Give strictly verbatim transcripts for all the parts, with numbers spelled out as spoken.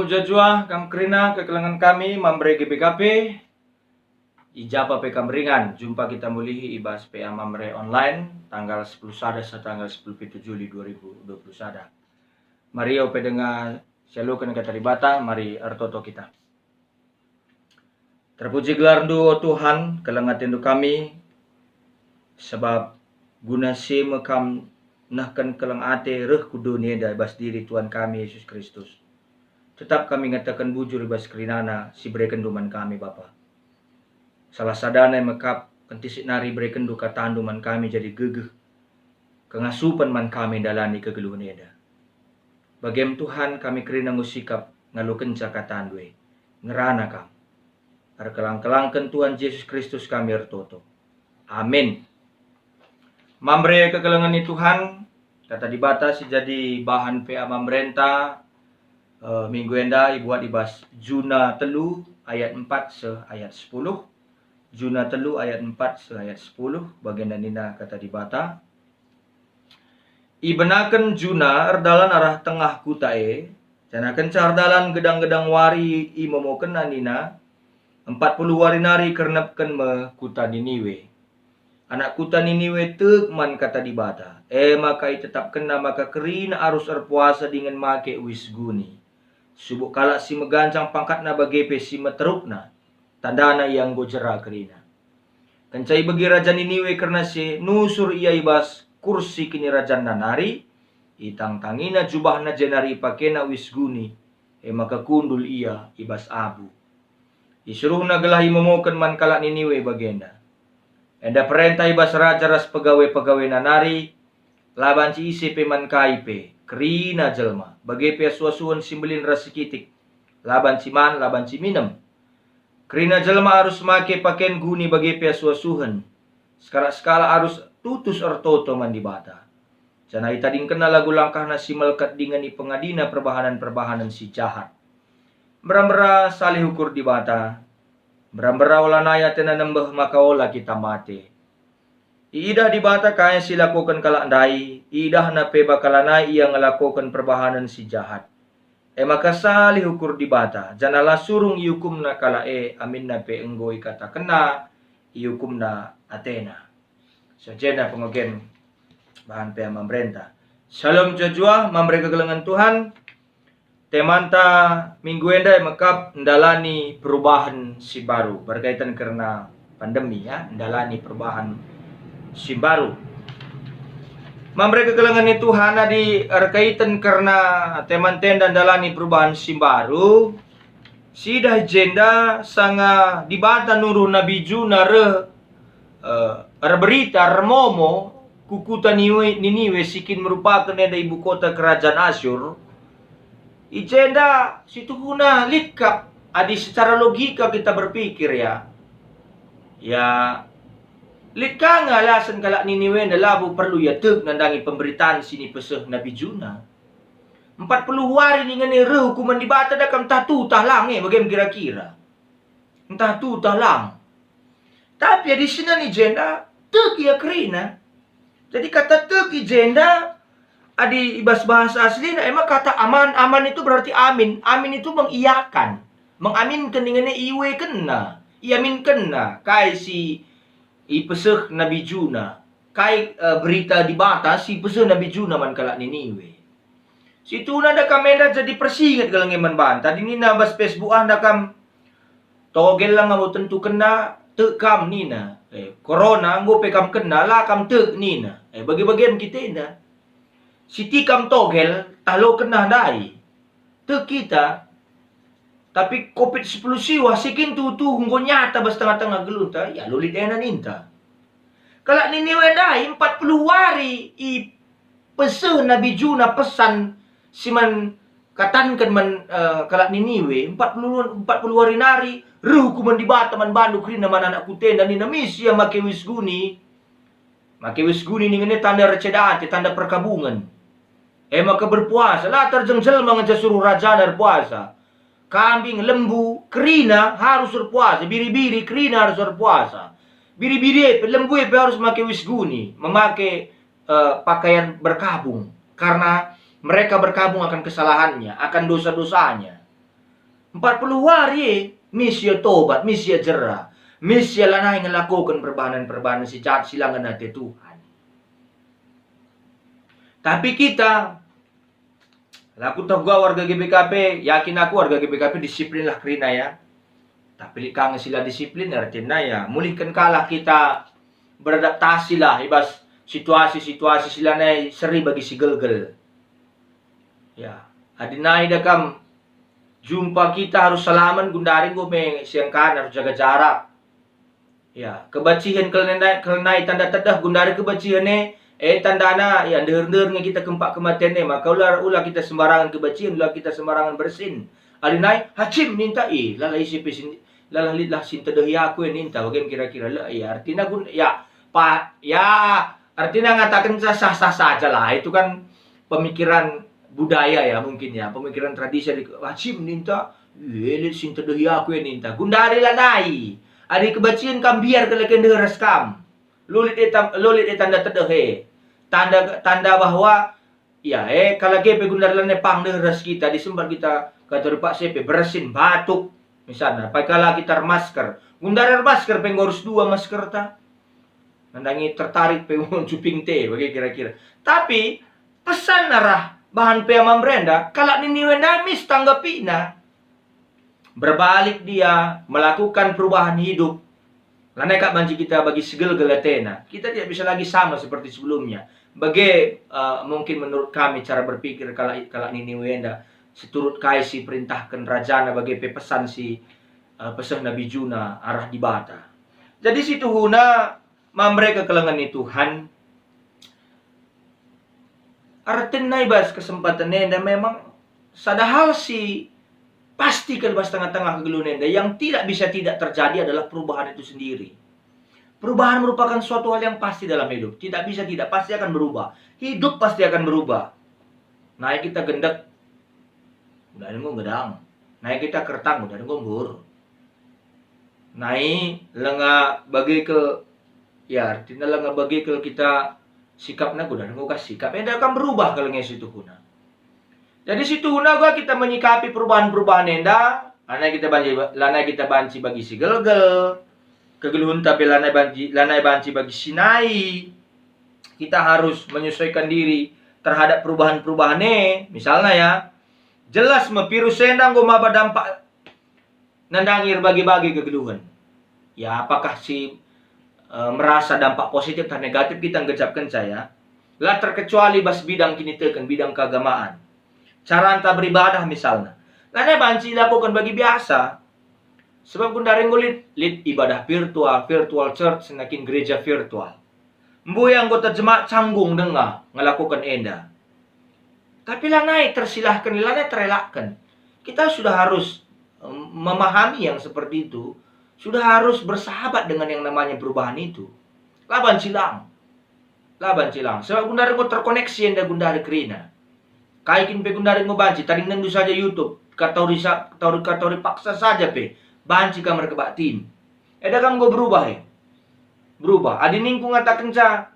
Jua-jua kam kerina kekelengen kami Mamre G B K P. I japa pe kam ringan, jumpa kita mulihi i bas P A Mamre online tanggal sepuluh sada seh tanggal sepuluh pitu Juli dua ribu dua puluh sada. Mari ope denga sialoken Kata Dibata, mari ertoto kita. Terpuji gelarNdu, o Tuhan, keleng atendu kami, sabap guna si me Kam nehken keleng ate reh ku doni enda i bas diri Tuhan kami Jesus Kristus. Tetap kami ngataken bujur i bas kerinana si berekenNdu man kami, Bapa. Salah sadana e me kap kentisik nari berekenNdu kataNdu man kami jadi gegeh, kengasupen man kami ndalani kegeluhen enda. Bagem Tuhan, kami kerina enggo sikap ngalokenca kataNdu e. Ngerana Kam. Erkelang-kelangken Tuhan Jesus Kristus kami ertoto. Amin. Mamre kekelengen ni Tuhan, Kata Dibata si jadi bahan P A Mamrenta, eh, minggu enda ibuat i bas Juna telu ayat empat seh ayat sepuluh. Juna telu ayat empat seh ayat sepuluh, bagenda nina Kata Dibata, "Ibenaken Juna erdalan arah tengah kuta e, janah kenca erdalan gedang-gedang wari imomokenna nina, 'Empat puluh wari nari kernepken me kuta Niniwe.' Anak kuta Niniwe tek man Kata Dibata, e maka itetapkenna maka kerina arus erpuasa dingen make uis guni. Subuk kalak si meganjang pangkatna bage pe si meterukna, tandana ia enggo jera kerina. Kenca ibegi raja Niniwe kerna si e, nusur ia i bas kursi kinirajanna nari, itangtangina jubahna jenari ipakena uis guni, e maka kundul ia i bas abu. Isuruhna gelah imomoken man kalak Niniwe bagenda. Enda perentah i bas raja ras pegawe-pegawena nari, la banci ise pe man kai pe, kerina jelma, bage pe asuh-asuhen si mbelin ras si kitik, la banci man, la banci minem. Kerina jelma arus make paken guni bage pe asuh-asuhen. Sekalak-sekalak arus tutus ertoto man Dibata. Janah itadingkenna lagu langkahna si melket dingen ipengadina perbahanen-perbahanen si jahat. Mbera-mbera salih ukur Dibata. Mbera-mbera olanai atena nembeh maka ola kita mate. Iidah Dibata kai si ilakoken kalak ndai, iidahna pe maka lanai ia ngelakoken perbahanen si jahat. E maka salih ukur Dibata, janah la surung iukumna kalak e, aminna pe enggo ikatakenna iukumna atena." Seh jenda pengogen bahan P A Mamrenta. Shalom jua-jua, Mamre kekelengen Tuhan. Temanta minggu enda e me kap ndalani perubahan si mbaru, berkaitan kerna pandemi, ya, ndalani perubahan si mbaru. Mamre kekelengen ni Tuhan, adi erkaitan kerna temanta enda ndalani perubahan si mbaru, siidah i jenda sanga Dibata nuruh Nabi Juna reh, eh, erberita, ermomo ku kuta Niwe-, Niniwe si kin merupaken enda ibu kota kerajaan Asyur. I jenda situhuna lit kap, adi secara logika kita berpikir, ya. Ya, lit ka nge alasen kalak Niniwe enda labo perlu ia tek nandangi pemberitaan si nipeseh Nabi Juna. Empat puluh wari dingen e reh ukumen Dibata, da kam ntah tutah lang e, bagem kira-kira. Ntah tutah lang. Tapi adi sinen i jenda, tek ia kerina. Jadi kata tek i jenda, adi i bas bahasa aslina, emang kata aman, aman itu berarti amin. Amin itu mengiyakan, mengaminken, dingen e iuekenna, iaminkenna kai si ipeseh Nabi Juna, kai, eh, berita Dibata si ipeseh Nabi Juna man kalak Niniwe. Situhuna da kam enda jadi persinget gelah nge man banta. Adi nina bas Facebook, ah, da kam, "Togel langa enggo tentu kena, tek kam," nina. Eh, "Corona enggo pe kam kena, la kam tek," nina. Eh, bage-bagen kita enda. Sitikam togel, tah lo kena ndai. Tek kita. Tapi covid sepuluh siwah si kin tuhu-tuhu enggo nyata bas tengah-tengah geluhta, ya, lit ena ninta. Kalak Niniwe ndai empat puluh wari ipeseh Nabi Juna pesan si man katanken man, eh, kalak Niniwe, empat puluh, empat puluh wari nari reh ukumen Dibata man bandu kerina man anak kutenda, nina, "Mis ia make uis guni." Make uis guni ningen e tanda erceda ate, tanda perkabungen. E maka berpuasa, la terjeng jelma ngenca suruh rajana erpuasa. Kambing, lembu, kerina harus erpuasa, biri-biri kerina harus erpuasa. Biri-biri e pe, lembu e pe harus make uis guni, memake, eh, pakaian berkabung, karena mereka berkabung akan kesalahannya, akan dosa-dosanya. Empat puluh wari e, mis ia tobat, mis ia jera, mis ia lanai ngelakoken perbahanen-perbahanen si jahat si la ngena ate Tuhan. Tapi kita, la kueteh uga warga G B K P, yakin aku warga G B K P disiplinlah kerina ya. Tapi lit ka nge si la disiplin, artina ya, mulihken kalah kita beradaptasilah i bas situasi-situasi si lanai seri bagi si gelgel. Ya, adi nai da kam jumpa kita harus salamen, gundari enggo me siangkan harus jaga jarak. Ya, kebacihen kal nai, kal nai tanda tedeh, gundari kebacihen e, e tandana, ya, ndeher-ndeher nge kita kempak kematen e, maka ula, ula kita sembarangen kebacihen, ula kita sembarangen bersin. Adi nai, "Hacim," ninta, "Ih, la, la ise pe sin, la, la lit lah si ntedehi aku e," ninta, bage kira-kira, la, ya, artina gun-, ya, pa, ya, artina ngataken sah-sah saja lah, itu kan pemikiran budaya ya, mungkin ya, pemikiran tradisi, adi, "Hacim," ninta, "Ih, lit si ntedehi aku e," ninta. Gundari lanai. Adi kebacihen kam, biar kal kin ndeher ras kam. Lit e tam-, lit e tanda tedeh e. Tanda, tanda bahwa, ya, e, kalak e pe gundari lanai pang ndeher ras kita, disempat kita katori paksa pe, bersin, batuk, misalna, pai kala kita ermasker. Gundari ermasker pe enggo arus dua maskerta. Nandangi tertarik pe cuping te, bage kira-kira. Tapi, pesan arah bahan pe Mamre enda, kalak Niniwe ndai mis tanggapina. Berbalik dia, melakukan perubahan hidup. Lanai kap banci kita bagi segelgel atena. Kita tidak bisa lagi sama seperti sebelumnya. Bage, eh, mungkin menurut kami cara berpikir kalak, kalak Niniwe enda, seturut kai si perintahken rajana, bage pe pesan si, eh, peseh Nabi Juna arah Dibata. Jadi situhuna, Mamre kekelengen ni Tuhan, artina i bas kesempatan enda memang sada hal si pasti kal bas tengah-tengah kegeluhen enda, yang tidak bisa tidak terjadi adalah perubahan itu sendiri. Perubahan merupakan suatu hal yang pasti dalam hidup, tidak bisa tidak, pasti akan berubah. Hidup pasti akan berubah. Nai kita gendek, udah enggo gedang. Nai kita kertang, udah enggo mbur. Nai lenga bage kal, ya, artina lenga bage kal kita sikapna, udah enggo ka sikap. Enda kan berubah kal nge situhuna. Jadi situhuna uga kita menyikapi perubahan-perubahan enda, lanai kita banci, lanai kita banci bagi si gelgel, kegeluhenta pe lanai banci, lanai banci bagi si nai. Kita harus menyesuaikan diri terhadap perubahan-perubahan e. Misalna ya, jelas me virus enda enggo maba dampak nandangi erbage-bage kegeluhen. Ya, apakah si, eh, merasa dampak positif tah negatif kita nggejapkenca ya. La terkecuali bas bidang kiniteken, bidang keagamaan. Caranta beribadah misalna. Lanai banci ilakoken bagi biasa. Sebab gundari enggo lit, lit ibadah virtual, virtual church, sinakin gereja virtual. Mbue anggota jemaat canggung denga ngelakoken enda. Tapi lanai tersilahken, lanai terelakken. Kita sudah harus, em, memahami yang seperti itu, sudah harus bersahabat dengan yang namanya perubahan itu. La banci lang. La banci lang. Sebab gundari enggo terkoneksi enda gundari kerina. Kai kin pe gundari enggo banci, tadingndu saja YouTube, katori sa-, katori, katori paksa saja pe, banci kam erkebaktin. Eda kam enggo berubah, e. Berubah. Adi ningku ngatakenca,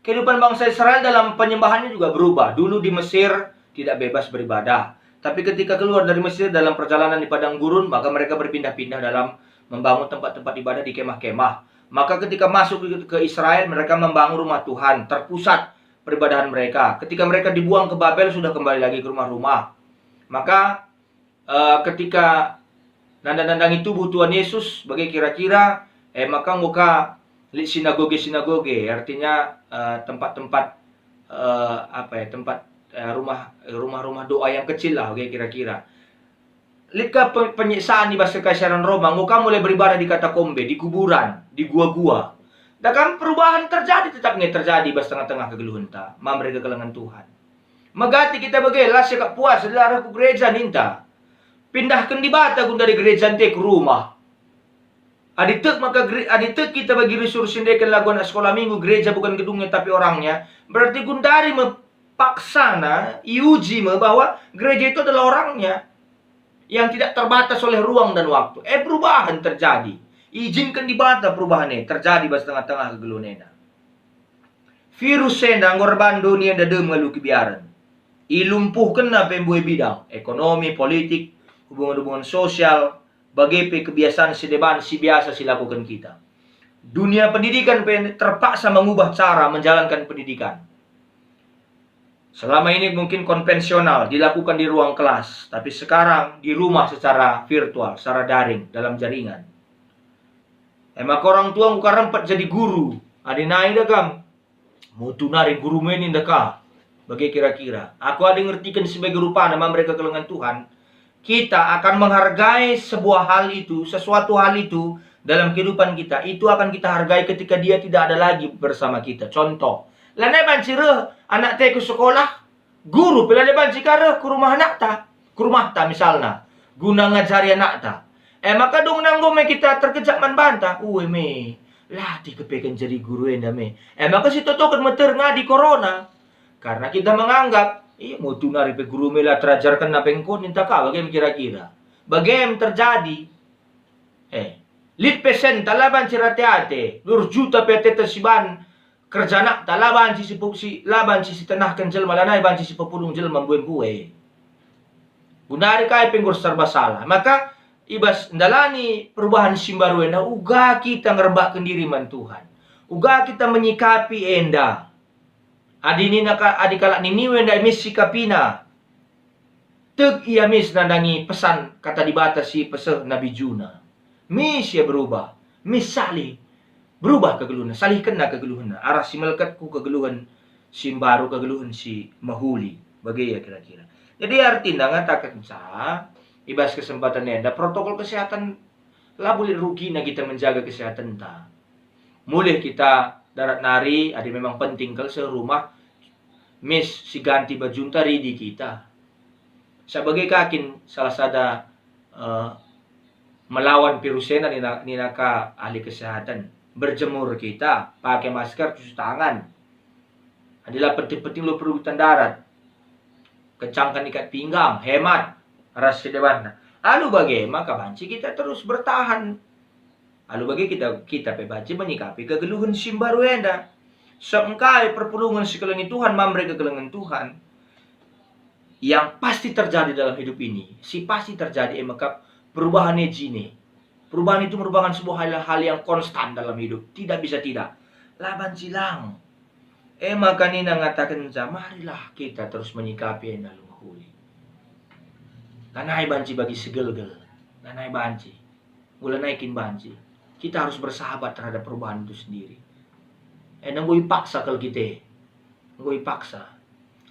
kehidupan bangsa Israel dalam penyembahannya juga berubah. Dulu di Mesir tidak bebas beribadah. Tapi ketika keluar dari Mesir dalam perjalanan di padang gurun, maka mereka berpindah-pindah dalam membangun tempat-tempat ibadah di kemah-kemah. Maka ketika masuk ke, ke Israel, mereka membangun rumah Tuhan, terpusat peribadahan mereka. Ketika mereka dibuang ke Babel, sudah kembali lagi ke rumah-rumah. Maka, eh, ketika nanda-nandangi tubuh Tuhan Yesus, bage kira-kira, eh, maka enggo ka lit sinagoge-sinagoge, artinya, eh, tempat-tempat, eh, apa ya, tempat, eh, rumah, rumah-rumah doa yang kecil lah, bage kira-kira. Lit ka pe-, penyiksaan i bas kekaisaran Roma, enggo ka mulai beribadah di katakombe, di kuburan, di gua-gua. Dah kan perubahan terjadi, tetap nge terjadi bas tengah-tengah kegeluhenta, Mamre kekelengen Tuhan. Megati kita bage, la siakap puas, la reh ku gereja ninta. Pindahken Dibata gundari gereja nte ku rumah. Adi tek maka gere-, adi tek kita bagi resursi ndeken lagu anak sekolah minggu, gereja bukan gedungnya tapi orangnya, berarti gundari me paksana, iuji me bahwa gereja itu adalah orangnya yang tidak terbatas oleh ruang dan waktu. Eh, perubahan terjadi. Izinkan Dibata perubahan e terjadi bas tengah-tengah kegeluhen enda. Virus enda enggo erban doni enda dem ngalu kebiaren. Ilumpuhkenna pe mbue bidang, ekonomi, politik, hubungan-hubungan sosial, bage pe kebiasaan si deban si biasa si lakuken kita. Dunia pendidikan pe terpaksa mengubah cara menjalankan pendidikan. Selama ini mungkin konvensional, dilakukan di ruang kelas, tapi sekarang di rumah secara virtual, secara daring, dalam jaringan. E maka orang tua enggo ka rempet jadi guru, adi nai da kam. Mutu nari guru me ninda ka. Bage kira-kira. Aku adi ngertiken si bage rupana, mam mereka kelengen Tuhan, kita akan menghargai sebuah hal itu, sesuatu hal itu dalam kehidupan kita. Itu akan kita hargai ketika dia tidak ada lagi bersama kita. Contoh, lanai banci reh anakta ku sekolah, guru pe lanai banci ka reh ku rumah anakta, ku rumahta misalna, guna ngajari anakta. E maka dung nanggo me kita terkejap man banta, ue me, latih kepeken jadi guru enda me. E maka sitotoken meter ngadi korona. Karena kita menganggap, "Ih, mutu nari pe guru me la terajarkenna pe engko," ninta ka bage me kira-kira. Bage me terjadi. Eh, lit pe senta la banci erate-ate, berjuta pe ateta siban kerja anakta la banci si, si, la banci sitenahken jelma, lanai banci sipepulung jelma mbue-mbue. Gundari kai pe enggo serba salah. Maka i bas ndalani perubahan si mbaru enda, uga kita ngerembakken diri man Tuhan. Uga kita menyikapi enda. Adi nina ka, adi kalak Niniwe ndai mis sikapina, tek ia mis nandangi pesan Kata Dibata si peseh Nabi Juna. Mis ia berubah, mis salih, berubah kegeluhenna, salihkenna kegeluhenna, arah si meleketku kegeluhen si mbaru, kegeluhen si mehuli. Bage ia kira-kira. Jadi artina ngatakenca, i bas kesempatan enda, protokol kesehatan labo lit rugina kita menjaga kesehatenta. Mulih kita darat nari, adi memang penting kal seh rumah, mis siganti bajunta ridi kita. Sabage ka kin salah sada, eh, melawan virus enda nina, nina ka ahli kesehatan. Berjemur kita, pakai masker, cuci tangan. Adi la penting-penting labo perlu kita darat. Kencangken ikat pinggang, hemat, ras si debanna. Alu bage maka banci kita terus bertahan. Alu bage kita, kita pe banci menyikapi kegeluhen si mbaru enda. Seh engkai perpulungen si kelengi Tuhan, mam mereka kelengen Tuhan. Yang pasti terjadi dalam hidup ini, si pasti terjadi e maka perubahan e jine. Perubahan itu merupakan sebuah hal, hal yang konstan dalam hidup, tidak bisa tidak. La banci lang. E maka nina ngatakenca, marilah kita terus menyikapi enda alu mehuli. Lanai banci bagi segelgel, lanai banci. Lanai kin banci. Kita harus bersahabat terhadap perubahan itu sendiri. Enda enggo ipaksa kal kita. Enggo ipaksa.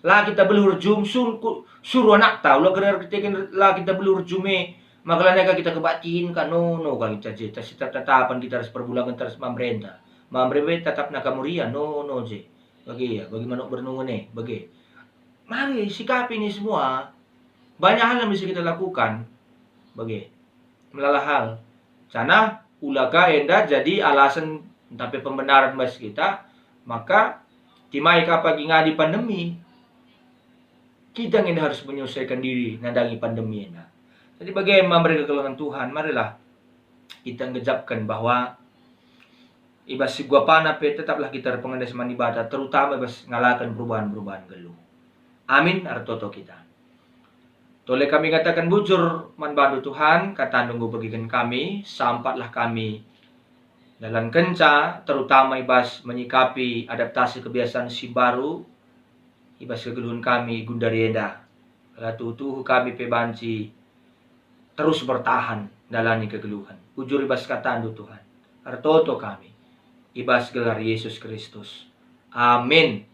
La kita beluh erjum, sun-, ku-, suruh anakta, ula gerar kita kin la kita beluh erjum e, maka lanai ka kita kebaktin ka, nono ka kita je, tas-, tetap-tetapan kita ras perbulangen, ras mamrenta. Mamre pe tetapna ka muria, nono je. Bage ia, bagi manuk bernungun e, bage. Mari sikapi ini semua. Banyak hal yang bisa kita lakukan. Bage. Melala hal. Janah ula ka enda jadi alasan ntah pe pembenaran bas kita, maka timai ka pagi ngadi pandemi. Kita nge harus menyelesaikan diri nandangi pandemi enda. Jadi bage maka mereka kelengen Tuhan, marilah kita ngejapken bahwa i bas si guapana pe tetaplah kita erpengendes man Dibata, terutama i bas ngalaken perubahan-perubahan nggeluh. Amin, ertoto kita. Tole kami kataken bujur man bandu Tuhan, katandu enggo begiken kami, sampatlah kami dalankenca, terutama i bas menyikapi adaptasi kebiasaan si baru, i bas kegeluhen kami gundari enda. Kala tuhu-tuhu kami pe banci terus bertahan ndalani kegeluhen. Bujur i bas katandu Tuhan. Ertoto kami. I bas gelar Yesus Kristus. Amin.